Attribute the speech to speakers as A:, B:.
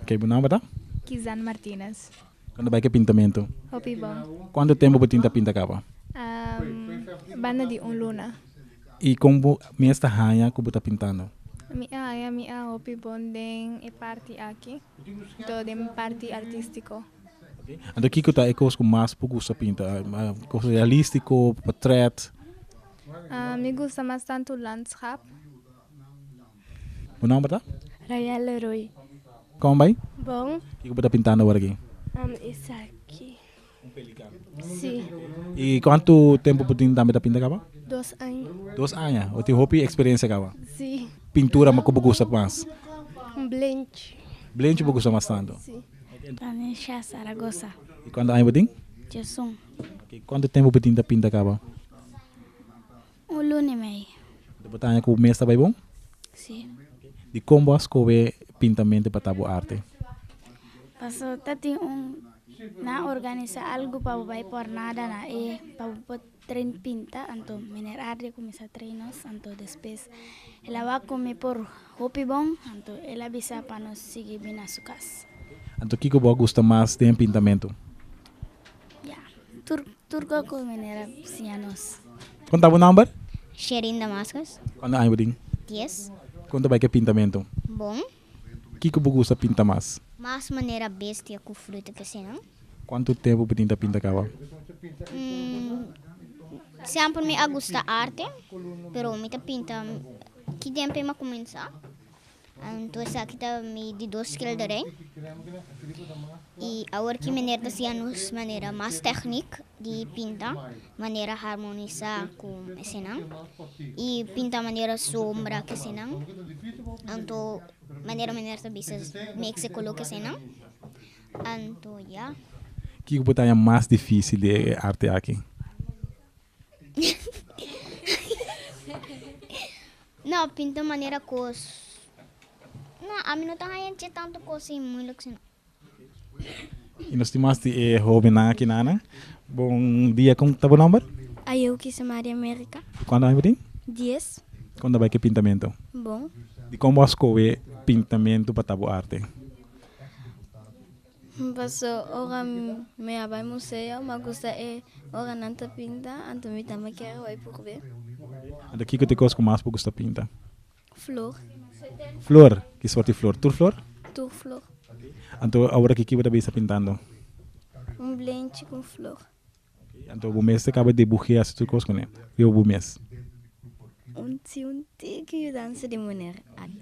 A: Ok, bo nomber ta?
B: Kizan Martinez.
A: Kon ta bai ku e pintamentu?
B: Hopi bon.
A: Kuantu tempu bo tin ta pinta kaba?
B: Banda di un luna.
A: I kon bo mes ta haña ku bo ta pintando?
B: Mi a haña mi a hopi bon den e parti aki, to den parti artístiko.
A: Anto kiko ta e kos ku mas bo gusta pinta? Kos realístiko, portret?
B: Mi gusta mas tantu landschap.
A: Bo nomber ta?
C: Rayel Leroy.
A: Kon bai?
C: Bon.
A: Kiko bo ta pintando awor aki?
C: Esaki.
A: Un pelikan?
C: Si.
A: I kuantu tempu bo tin tambe ta pinta kaba?
C: Dos aña.
A: Dos aña? Bo tin hopi eksperensia kaba?
C: Si.
A: Pintura ku bo gusta mas?
C: Un blenchi.
A: Blenchi bo gusta mas tantu?
C: Si. Tanesha Saragoza.
A: I kuantu aña bo tin?
C: Diesun.
A: Kuantu tempu bo tin ta pinta kaba?
C: Un luna i mei.
A: Anto bo ta haña ku mes ta bai bon?
C: Si.
A: Dikon bo a skohe pintamentu pa ta bo arte?
C: Paso ta tin un nan organisá algu pa bo bai por nada na e pa bo por train pinta anto meneer Adri a kuminsá train nos anto despues el a wak ku mi por hopi bon anto el a bisa pa nos sigui bini na su kas.
A: Anto kiko bo a gusta mas den pintamentu?
C: Ya, tur tur kos ku meneer a siña nos.
A: Kon ta bo nomber?
D: Sherin Damascus.
A: Kuantu aña bo tin?
D: Dies.
A: Kon ta bai ku e pintamentu?
D: Bon.
A: Kiko bo gusta pinta mas?
D: Mas manera bestia ku fruta kesinan.
A: Kuantu tempu bo tin ta pinta kaba?
D: Semper mi a gusta arte, pero mi ta pinta ki tempu mi a kuminsá. Anto esaki ta mi di dos skilderij. I awor ki meneer ta siña nos manera mas tèknik di pinta, manera harmonisá ku esenan i pinta manera sombra ku esenan. Anto manera meneer ta bisa mix e koló ku esenan. Anto ya.
A: Kiko bo ta haña mas difísil di e arte aki?
D: No, pinta manera kos. No, ami no ta haña dje tantu kos sin moeilijk sino.
A: I nos tin mas di e hobennan aki nana. Bon dia, kon ta bo nomber?
C: Ayouki Samaria America.
A: I kuantu aña bo tin?
C: Dies.
A: Kon ta bai ku e pintamentu?
C: Bon.
A: Dikon bo a skohe pintamentu pa ta bo arte?
C: Paso ora mi a bai museo mi a gusta e ora nan ta pinta anto mi tambe kier bai purbe.
A: Anto kiko ta e kos ku mas bo gusta pinta?
C: Flor.
A: Flor? Ki sort di flor? Tur flor?
C: Tur flor.
A: Anto awor aki ki bo ta bisa pintando?
C: Un blenchi ku flor.
A: Anto bo mes ta kaba dibuj'é hasi tur kos kuné? Riba bo mes?
C: Un ti un tiki yudansa di muner aki.